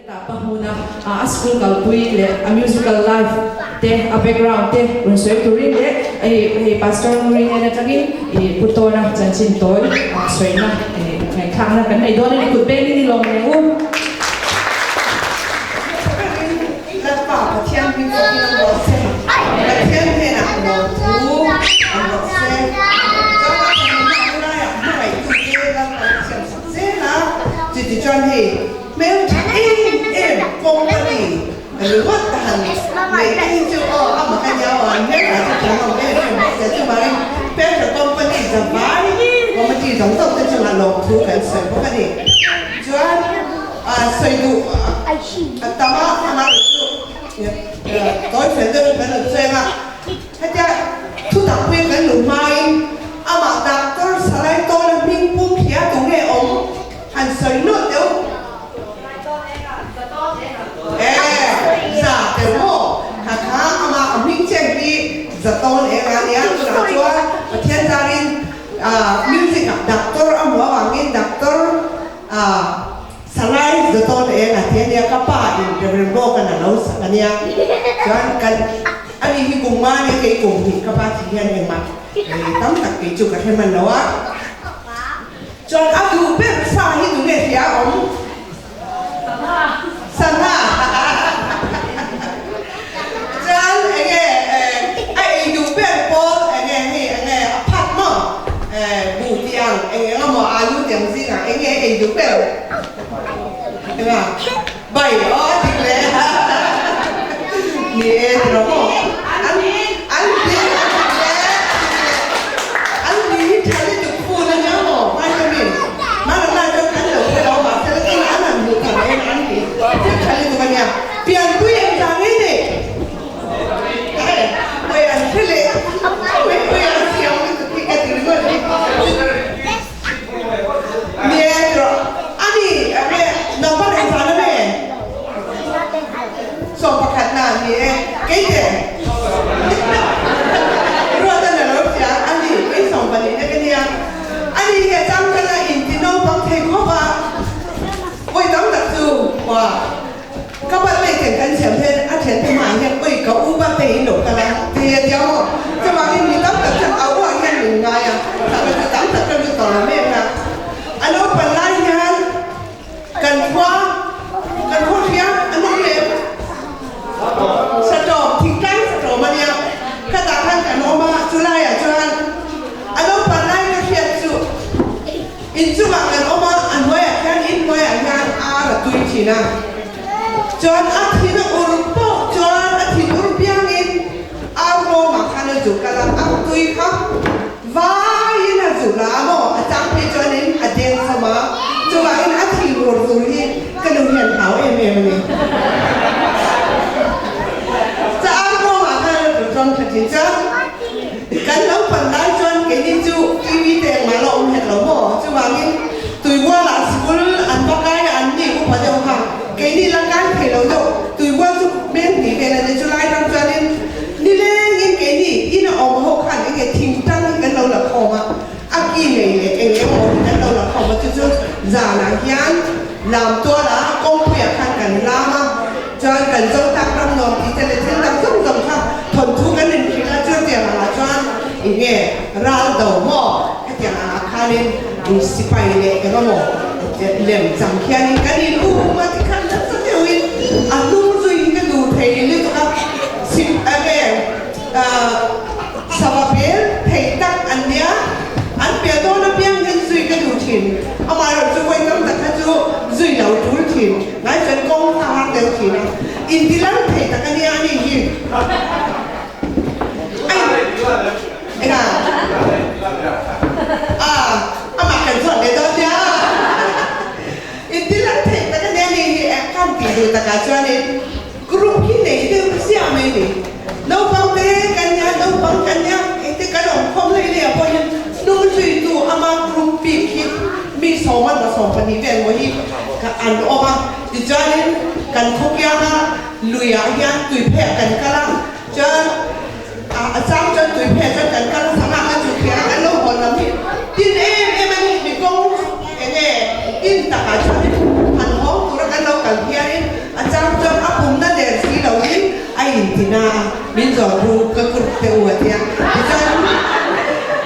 Hetah pa hmuna a school kalpui leh a musical life te a background te rawn sawi turin leh hei Pastor Nguri hnen atangin ih Pu Tawna chanchin tawi sawina ngaihthlakna kan nei dawn a ni kut bengin i lawm reng u. Hmasa berin Lalpa Pathian hming fakin an rawh se, Pathian hnenah lawmthu an rawh se. Chuan a pahnih na laiah hmangaihtute Lalpa a siam sak zel a, chuti chuan hei Hmel tha em em company ringawt a han neih te hi chu aw a mak a nia aw an hmel tha chu tha hlawm em em bawk sia chuvangin petrol company zavai committee zawng zawng te chungah lawmthu kan sawi bawk a ni. Chuan sawi duh a tam a amaherawhchu tawi fel deuhin kan rawn sawi ang a hetia thutak pui kan luh hmain amah doctor Salai Tawna hming pum hria tu nge awm? Han sawi nawlh deuh. E, za deuh maw? Kha kha ama a hming chen hi za tawn eng a nia, tunah chuan Pathian zarin music ah doctor a hmu avangin doctor Salai za tawn eng a ti a nia, ka pa in Reverend Morgan a lo sak a nia, chuan kan ani hi kum nga nia kei kum hnih ka pa thi hian engmah tam tak kei chu ka hre hman lo a. Chuan a duh ber sa hi tunge hria awm? Sangha. Sangha. Chuan enge a ei duh ber pawl enge hei enge a phat maw buh tih ang eng eng amaw alu tih ang zingah enge a ei duh ber? Enga? Bai aw a dik leh ni e ti rawh maw? An an hli a dik leh a dik leh an hli hi tha lutuk phun a nia maw vitamin hmanah lai chuan kan lo hre lo mahse la tuna an han hmuh tham em an hli thil tha lutuk a nia pianpui eng vang nge ni Oi an hre leh oi an thiam lutuk hi ka ti ringawt hi. Ni e tawh a ni enge number engzan a nge? 11 na ni e kei te Ruata na lo hria a ni kei 12 na ka nia a ni hi a chang kal a inti naupang thei khawp a vawi tam tak chu hua ka birthday chen kan siam hian a thiante hmaah hian oi ka u birthday in lo kal a ti a tia maw chuvangin mi tam tak chuan a u ah hian min ngai a thahna chu tam tak ka lut tawh lo mek a. A naupan lai hian kan khua kan khaw hria a nung lem Satawm, thingtlang Satawm a nia, khatah khan kan awm a, chulaiah chuan a naupan lai ka hriat chu inchungah kan awm a, a hnuaiah khian in hnuaiah hian ar a tui thin a, chuan a thin a ur pawh chuan a thin ur piangin ar rawngah khan a zu kal a, a tui kha. Vaiin a zu la maw? A chang phei chuanin a deng khawm a, chuvangin a thil ur tur hi ka nu hian hlau em em a ni. Cha ar kawngah khan a lo tawng tha thin chuan kan lo pan lai chuan keini chu TV te engmah la awm hek lo maw? Chuvangin Tuibualah sikul an va kai a, an ni upa deuh kha keini la kai thei lo deuh. Tuibual chu meng hnih vel a ni, chulai ram chuanin Nilengin keini in a awm ho khan enge thingtang hi kan lo la khawm a, a ki nei leh eng emaw hi kan lo la khawm a, chu chu zanah hian lam tuala kawngpuiah khan kan lam a, chuan kan zo tak ram nuam tih te leh thil dang zawng zawng kha thawnthu kan inhrilh a, chutiang angah chuan enge ral do maw hetiang angah khanin sipai leh eng emaw lem chang khianin kan in um a tikhan nasa deuhin a hnung zui hi ka duh thei lutuk a. Chhim a nge sava pel thei tak an nia, an pel dawn apiang hian zui ka duh thin, amaherawh chu vawi tam tak kha chu zui lo tul thin, ngai chuan kawng kha a har deuh thin a, intilar thei tak a nia ani hi. Ai enga a amah kan chuan leh dawn nia, intilar thei tak a nia ani hi, kan tih duh takah chuanin. Group hi nei deuh chiah mai ni. Naupang te kan nia, naupang kan nia, engte kan awm khawm hlei hlei ah pawh hian hnung zuitu ama group bik hi mi sawm a na 12 vel maw hi an awm a. Tichuanin kan khawkianga lui ah hian tuipheh ah kan kal a, chuan a chang chuan tuipheh ah chuan kan kal a, sangha kan chu thliar a, kan lo hawn lam hi tin em em a ni. Mi kawng enge in takah chuanin han hawng tura kan lo kal hianin. A chang chuan a pumna der si loin a intina a, min zawt ru ka group te u a tia. Tichuan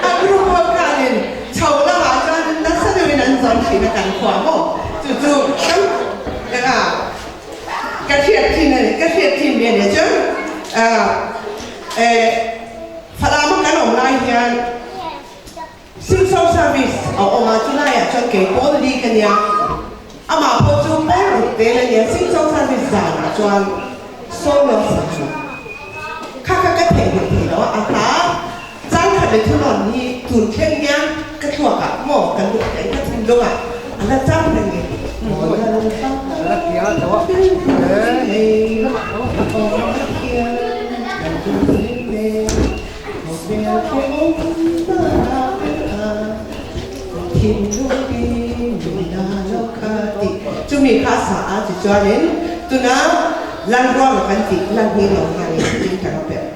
a group ho khanin chho lamah chuan nasa deuhin an zawn thin a kan khuah maw? Chu chu kan eng a ka hriat thin a ni, ka hriat thin ve a ni. Chuan eh Falam a kan awm lai hian Silchar service a awm a, chulaiah chuan kei pawl li ka nia, amah pawh chu pawl ruk tel a nia, Silchar service zanah chuan solo sak chu kha kha ka theihnghilh thei lo a, a hla chang khat leh thunawn hi tun thleng hian ka thluakah maw ka lu ka thinlungah a la chang reng e. Chumi kha sa a ti chuanin tuna Lalruanga kan tih Lalhming lo hianin guitar a perh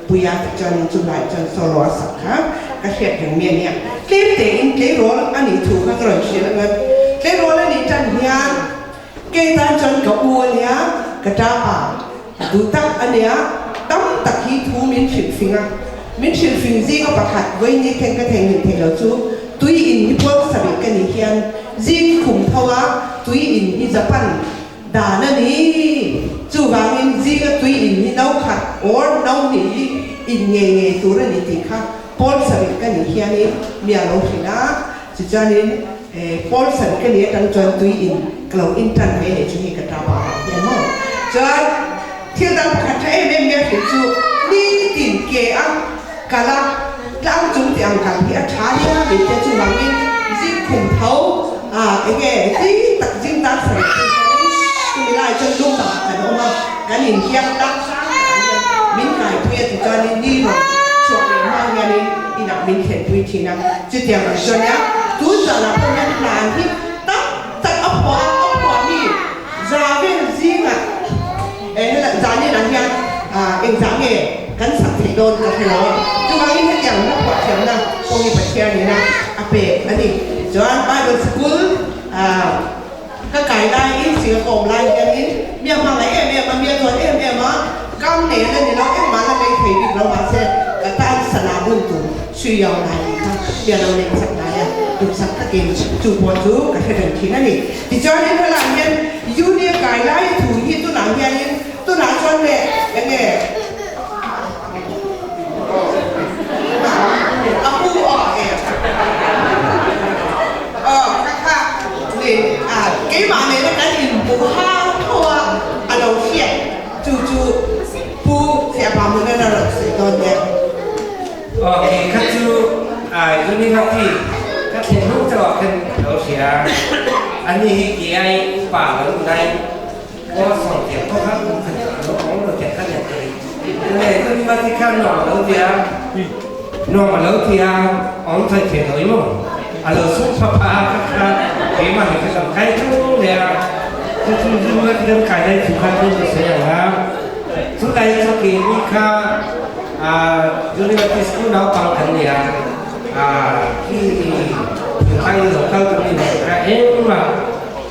pui a ti chuanin chulaiah chuan solo a sak kha ka hriat reng mi a nia. Tlem tein tleirawl a nih thu kha ka rawn hrilh ang a, tleirawl a nih tan hian Kei tan chuan ka u a nia, ka tapa duh tak a nia, tam tak hi thu min hrilh fing a. Min hrilh fing zinga pakhat vawiin thleng ka theihnghilh theih lo chu tui in hi puang sarih ka nih hian zing khum tho a tui in hi Japan dan a ni. Chuvangin zinga tui in hi no khat or no hnih hi in ngei ngei tur a ni tih kha pawl sarih ka nih hianin mi a lo hrilh a. Tichuanin Paul san ka ni atang chuan tui in ka lo in tan ve leh chu hei ka ta pah ah hian maw. Chuan thil dang pakhat tha em em nia hrilh chu nitin ke a kal a tlang chung tih ang kal hi a tha nia min tia chuvangin zing khum tho a enge zing tak zing tar sarih tih hianin chumi lai chuan lung ah kan awm a kan inhiam tlang sang takah hian min kaipui a tichuanin ni rawn chhuah leh hma hianin inah min thlenpui thin a. Chutiang ang chuan nia, tun zanah pawh hian hlan hi tak tak a phuah a, a phuah mi za vel zingah eh helai zaninah hian engzah nge kan sak theih dawn ka hre lo a, chuvangin hetiang hla phuah thiamna pawh hi Pathianina a pek a ni. Chuan Bible Sikul Ka kai laiin Singapore lai hianin mi a hmangaih em em a, mi a duat em em a, kam nei a la ni lo, engmah la lei thei bik lo mahse ka tan sana bun tur sui yau lai tih kha mi a lo lei chak lai a, duhsak takin chu pawh chu ka hre reng thin a ni. Tichuanin helaiah hian Juni a kai lai thu hi tunah hianin tunah chuan le enge A pu aw e. Aw kha kha ni a keimah nena kan inhmu hau tho a a lo hriat chu chu Pu Siapa Munana rawn sawi dawn nia. Aw kei kha chu a University ka thlen hnung chauh ah khan ka lo hria a ni hi kei upa lo nai Aw sawng thiam pawh kha kum khat a lo awm lo tiang kha nia thei. Enge chu ni mati kha nuam a lo ti a, nuam a lo ti a, awm thei thei lo i maw? A lo sum pha pha a kha kha keimah hi ka lam kai tung leh a, chu chu zu mati kan kai lai thu kha chu ka sawi ang a, chu lai chu keini kha University school naupang kan ni a, khi thingtlang lo kal kan ni lo kha engmah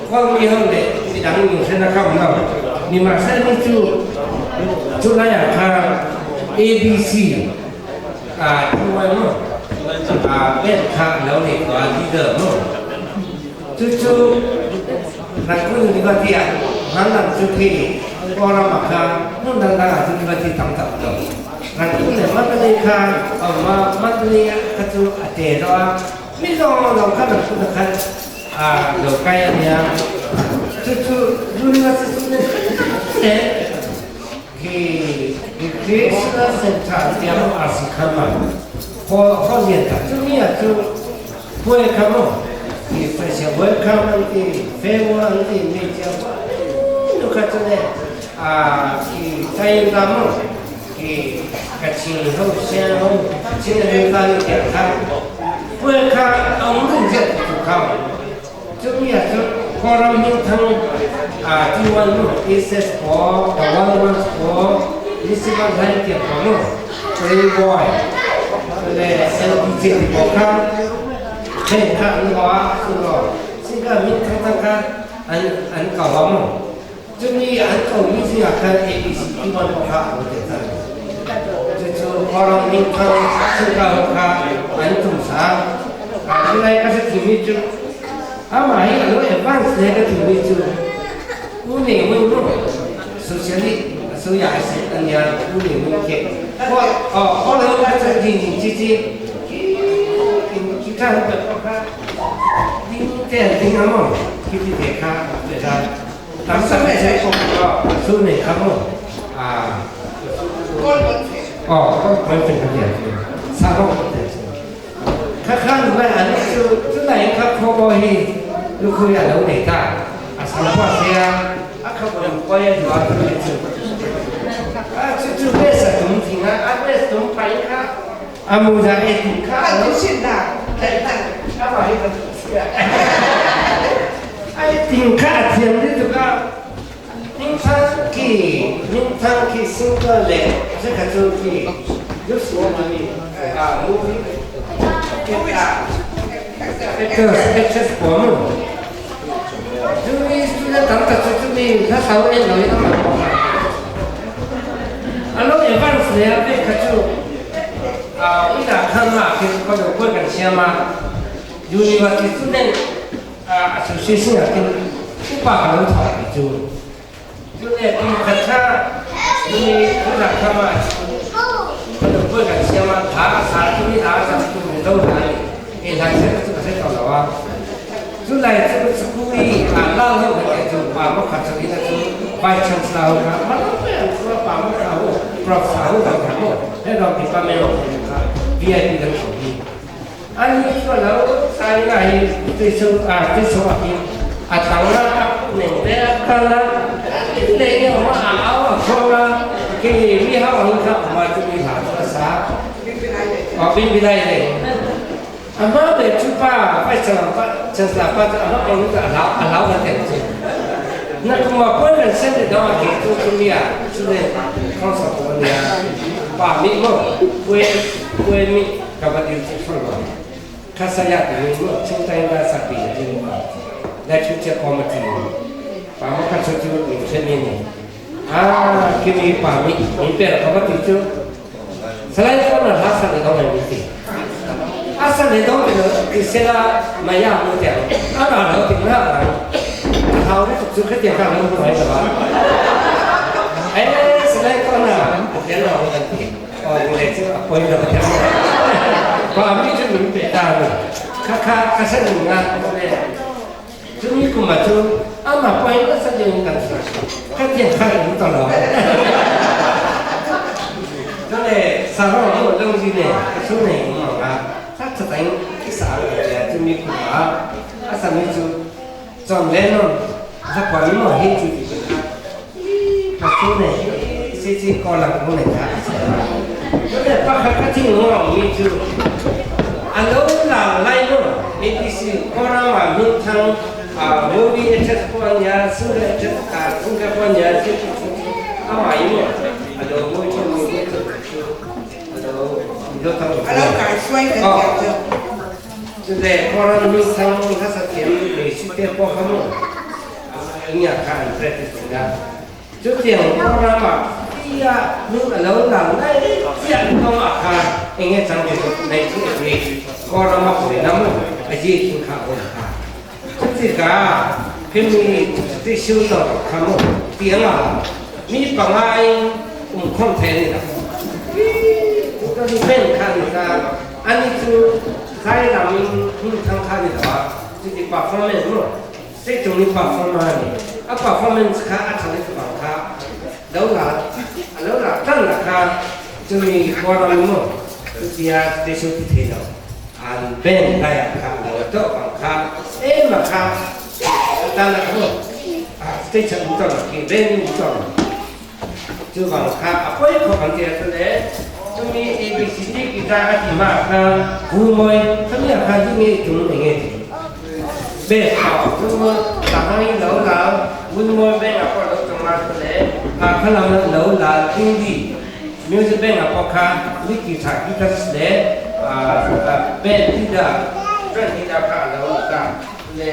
Kawng mi ho leh midang min hren a kam lo. Nimahsela ni chu chulaiah kha ABC ah thu ai maw ah band kha a lo nei tawh a leader maw chu chu Rangkun University ah hmanlam chu khi Kawlram ah kha hmun dang dang ah chu University tam tak lo Rangkun leh Mandalay kha a awm a Mandalay kha chu a te deuh a mi zawng zawng kha Rangkun ah khan A lo kai a nia. Chu chu University student te khi Recreational Center tia maw RC kha ma ho ho lian tak chu mi ah chu puai kha maw khi fresher welcome an ti farewell an ti mi tia nu kha chu le a khi China maw khi Kachin ho Shan ho Chin America ni tia kha Puai kha a um ding ziah ti tu kha Chumi ah cun Kawlram minthang T1 mu, Aces pawl, The Wild Ones pawl, Lisiman Hlaing tiang pawl mu, Playboy le LBJ ti pawl kha band kha an lo ah a si law singka minthang thang kha an an kau ah mu. Chumi an ko mi zingah khan ABC P1 pawh kha a lo tel ta a ni. Chu chu Kawlram minthang chhungka ho kha an tum sa a. Chulai ka hre thimi chu amah hi a lo advance hle ka timi chu U Nei Win maw socialist a sawi a hre a nia U Nei Win khi aw Kawl ho kha chuan ding ding chi chi khi khi tha ho pawh kha ding te an ding a maw khi ti te kha a ta. Tam tak chu su nei kha maw aw kawl pen kha tia chu sa ho tia chu kha khan vai an chu chulai kha khaw pawh hi lukhui a lo nei ta a sam pawh a sei a a kha pawh lukhuai a duh a chu chu a chu chu best a tum thing a a best tum pai kha a muza e tih kha a lo amah hi ka Ai ting kha a thiam lutuk a, Hmingthang khi Hmingthang khi singer leh zeka chu khi Joshua Mami a movie actors actress pawl maw chumi student tam tak chu chumi hla hlau en lo in amah pawh kha a lo advance hle a vek kha chu inah khan mah khi ka lo kuai kan siam a. University Student Association ah khin upa ka lo thawk ti cu cule kum khat kha tuni phunnak kham ah ka puai kan siam ah hla a sa tuni hla a sa tu Mizo hla ni e hla siam cu ka sei to lo ah cu lai cu school i a la lo ka te cu pa mo khat cu ina cu vice chancellor ho kha ma lo pe an chu pa mo kha ho prof sa ho ka kha mo he dong department of kha VIP kan ko hi Anih cu a lo. China hi tuichung ah hin a tlang ah a ning te a kal a lei a um a au a khuang a khi mi hau ang kha um a cu mi hla cu a sa. Bin bilai le ama le cu pa vai chalang pa chansla pa cu ama ong cu a lau a lau na tel cu. Na kuma poi kan sen te dong a ke tu cu mi a cu le council ko nia pa mi mo kue kue mi Ka va dir cu fang lo. Khasaya timi nu Chungtai na sakpi na ti ma. Literature Committee pa ma kha chu chu min chen ni ni. Ah kimi pa mi min per ka va ti chu. Salai ko na ha sa le dong mi ti. A sa le dong ti ti sela maya mu te. A ra lo ti na ra. Hau ni chu kha ti ka lo mu hai ba. Eh salai ko na tel lo kan ti. Pa mi cu min pe ta ni kha kha ka san nga le cumi kum ah cu ama poi na sa ding kan sa ka tian kha in to lo cho le sa ro mo long ji ne ka su ne mo nga sa cha tang ki sa ro ya cumi kum ah a sa mi cu John Lennon za kwa mi mo hi chu ti ka su ne si chi ko lang ko ne ta cho ne pa kha ka thing ngo mi chu a lo la lai no APC ko ra ma mi thang a movie HS ko nya su le HS ka su ka ko nya chi a ma yi mo a lo mo chu mi chu a lo lo thang A lo kai suai kan tiang cu. Cule Kawlram minthang hlasathiam Messi te pawh kha mu ngia kha an practice tikah cu tiang Kawlram ah tiah nu a lo lang lai tiah kong ah kha enge cang ti nei chu ni Kawlram ah pui na mu a ji thin kha on kha cu tikah khimi ti siu to kha mu tiang ah mi panga in um khom the ni la ben kha ni kha Ani cu Thailand in hmunthang kha ni lo ah cuti performance mu zeitlung in performer nih a performance kha a ṭha tuk bang kha lo la a lo la tan la kha cumi kawlram mu cutia station ti thei lo an band lai ah kha lo to bang kha em ma kha tan la kha mu station um to ki band um to Cuvang kha a poi kho kan ti ahcun le cumi ABCD guitar a ti ma kha Vumawi khami ah khan ding i tum eng e ti. Bes cu tahang i lo la Vunmawi bank ah pawh lo cang ma cu le a khalam lo la Tingdi music bank ah pawh kha lead guitar guitarist le band leader band leader kha a lo ta le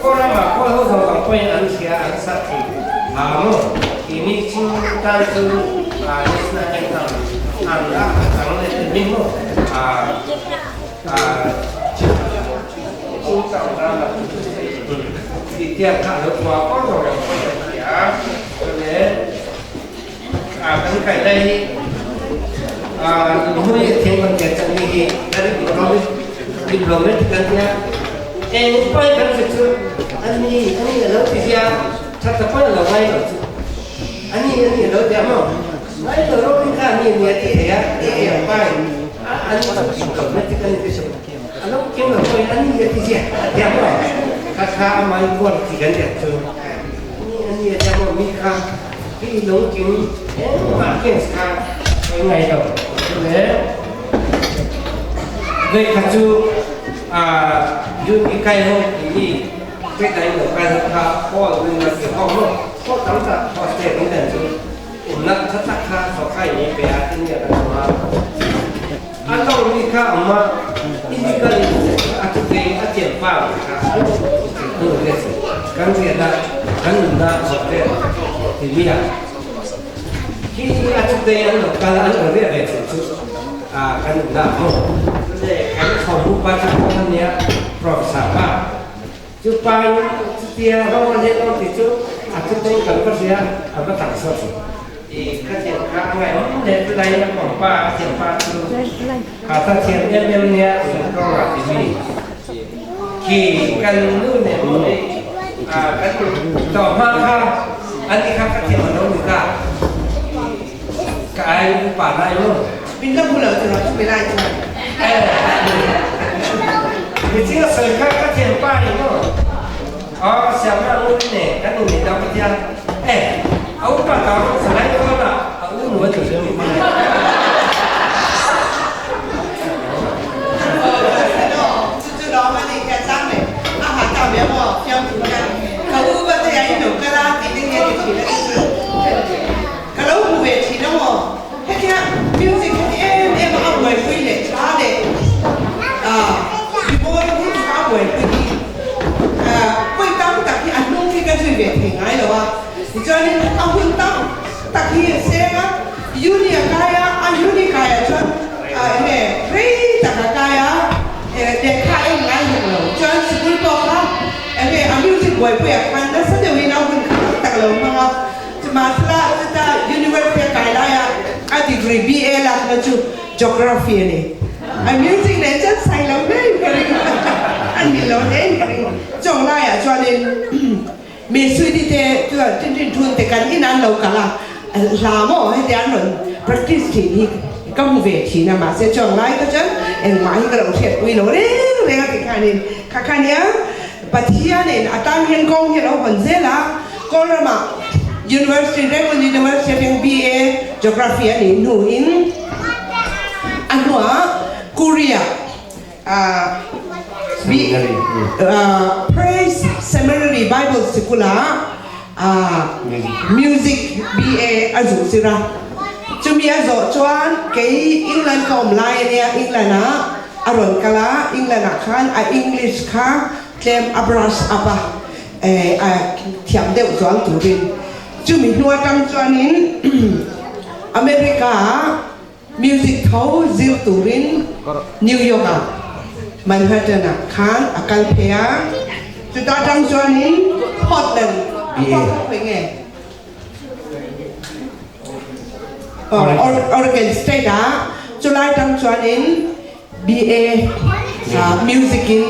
Kawlram ah Kawl ho zong zong poi an hria an sat thi. A maw timi chim tan cu national anthem an a cang le timi maw a chim cang ta la ti tiang kha lo tua ko lo lo ko tia le a kan kai dai hi a hui thing kan ke cang ni hi kan diplomat kan tia eng pai kan chu ani ani lo ti sia that ta pai lo ngai lo chu ani ani lo tia mo ngai lo ro ni kha ni ni ti ya ti ya pai ani diplomat kan ti chu alo keng lo pai ani ti sia tia mo kha kha mai kon ti kan tia chu ani ani tia mo mi kha ที่ลงกินเอ๊ะมาเก่งค่ะไงดอกเลยเวคัจูอ่ายูนี่ใครห้องนี่ไปไหนหนูใครห้องข้าพ่อดูมาเกี่ยวห้องพ่อตั้งแต่พ่อเสร็จตั้งแต่จุอุ่นนักทัศน์ข้าสอไข่นี่ไปอาทิตย์เนี่ยกันมาอันต้องมีข้าออกมาที่นี่ก็อาทิตย์เองอาเจียนฟ้าค่ะดูเนี่ยกันเสียนะกันหนุนนะสอดเด็ทีนี้อ่ะที่อาทิตย์เองอันกันอันเรียกเลยสุดอ่ากันหนุนนะโอ้เนี่ยกันเขาบุปผาท่านเนี้ยปลอบสามารถจุดไปจุดเดียวเขาเรียกว่าติดจุดอาทิตย์เองกันก็เสียอันก็ต่างสักอีกข้าเจียนข้าไงเด็กไรของป้าเจียนป้าคือขาตาเทียนเอ็มเอ็มเนี่ยสุดก็ที่มีขี่กันนู่นเนี่ยอ่ากันต่อมาค่ะอันนี้ข้าเทียนมันโน้นค่ะกายป่าได้มั้ง min la hmu lo chu rawh chu mi lai chuan. 你这个水卡卡天拜么？哦，小妹我呢，看你你到不家？哎，啊我把到是来多了，啊我我就是你。 Chu chu lawm a ni kha chang leh a ha ta ve maw fiam thu hian ka u va te ah i lo kal a tih te hi a ti thin a chu chu ka lo hmu ve thin a maw hetia music heti em em a a buaipui leh tha leh ah rimawi hun kha a buaipui hi ah pawi tam tak hi a hnung hi ka zui ve thei ngai lo a tichuanin a hun tam tak hi a seng a uni a kai a a uni kai ah chuan ah enge rei tak a kai a lehkha a en ngai hek lo chuan sikul pawh kha enge a music buaipui ah khan nasa deuhin a hun kha tak tak lo hmang a chumahsela chuta university a kai laia a degree BA lakna chu geography a ni a music nen chuan sai lo hle ka ring a ni lo hle ka ring chawng laiah chuanin Mi Suidi te chuan tin tin thun te kan in an lo kal a, hla maw heti an rawn practice thin hi ka hmu ve thin a, mahse chuang lai kha chuan engmah hi ka lo hriatpui lo reng reng a ti khanin kha kha nia Pathianin a tan hian kawng hi a lo hawn zel a, Kawlramah University Rangoon University atang BA Geography a nih hnuin a hnuah Korea Praise Seminary Bible Sikula Music BA a zuh zir a, chumi a zawh chuan kei England ka awm lai a nia, England ah a rawn kal a, England ah khan a English kha tlem a brush up a, a thiam deuh zual turin. Chumi hnu atang chuanin America ah Music tho zir turin New York ah Manhattan ah khan a kal phei a, chuta tang chuanin Portland a Portland khawi nge? Oregon State ah chulai tang chuanin BA Music in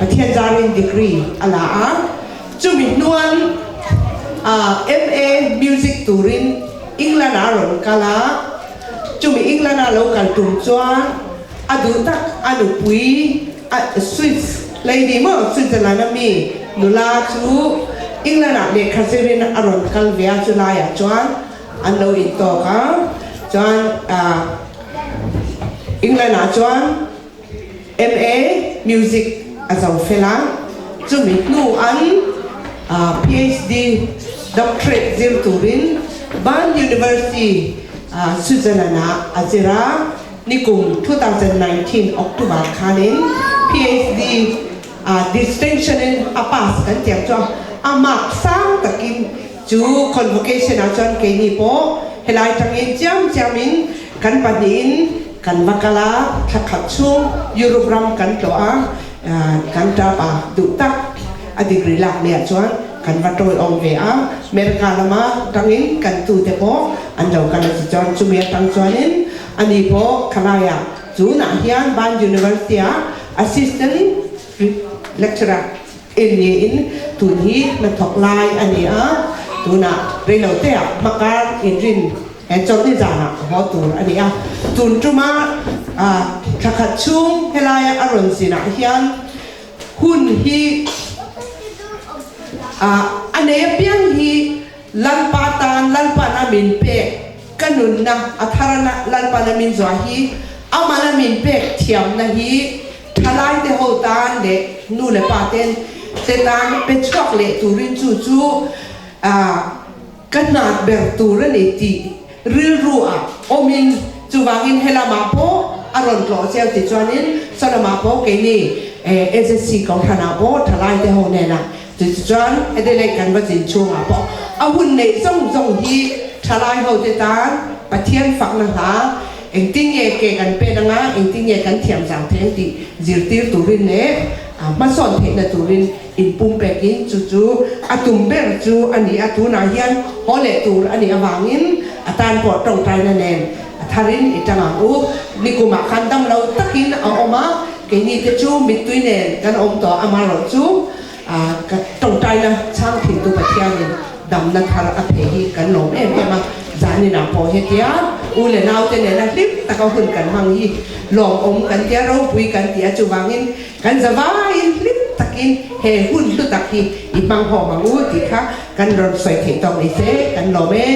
Pathian zarin degree a la a, chumi hnuan MA Music turin England ah a rawn kal a, chumi England ah lo kal tum chuan a duh tak a nupui Swiss lady maw Switzerland a mi nula chu England ah lehkha zirin a rawn kal ve a, chulai ah chuan an lo intawk a, chuan England ah chuan MA Music a zo fel a, chumi hnu an PhD Doctorate zir turin Bern University Switzerland ah a zir a, nikum 2019 October khanin PhD distinction in a pass kan tiang chu a. A mark sang takin chu convocation ah chuan keini pawh helai tangin chiam chiamin kan pahnihin kan va kal a, thla khat chhung Europe ram kan tlawh a, kan tap a duh tak a degree lak ni ah chuan kan va tawiawm ve a, America lama tangin kan tute pawh an lo kal a ti chuan chumi atang chuanin ani pawh khalaiah tunah hian Ban University ah assistant lecturer En niin tun hi hnathawk lai a ni a, tunah reiloteah hmakar inrin he chawlhni zanah a haw tur a ni a. Tun tuma thla khat chhung helaia a rawn zinah hian hun hi a nei apiang hi Lalpa tan Lalpan a min pek ka nunna a thar a Lalpan a min zuah hi aman a min pek thiamna hi Thalaite ho tan leh nu leh pa ten te tan pe chhuak leh turin chu chu ka hnat ber tur a ni tih rilru ah awmin chuvangin helamah pawh a rawn tlawh cheu ti chuanin sawlamah pawh keini AZC Kohhranah pawh thalaite ho hnenah chutichuan Adelaide kan va zin chhungah pawh a hun neih zawng zawng hi thalai ho te tan Pathian fakna hla Engtin nge ke kan pen anga, engtin nge kan thiam zau thei ang tih zirtir turin leh hmasawn theihna turin inpumpekin chu chu a tum ber chu a ni a, tunah hian haw leh tur a nih avangin a tan pawh tawngtaina nen a tharin i tang ang u. Nikumah khan dam lo takin a awm a, keini te chu mittui nen kan awm tawh amaherawh chu Ka tawngtaina chhang thintu Pathianin damna thar a phei hi kan lawm em em a, zaninah pawh hetia u leh naute nena hlim taka hun kan hmang hi lawmawm kan tia, ropui kan ti a, chuvangin kan zavaiin hlim takin he hun hlu tak hi i hmang hawm ang u tih kha kan rawn sawi theih tawk ni se kan lawm e.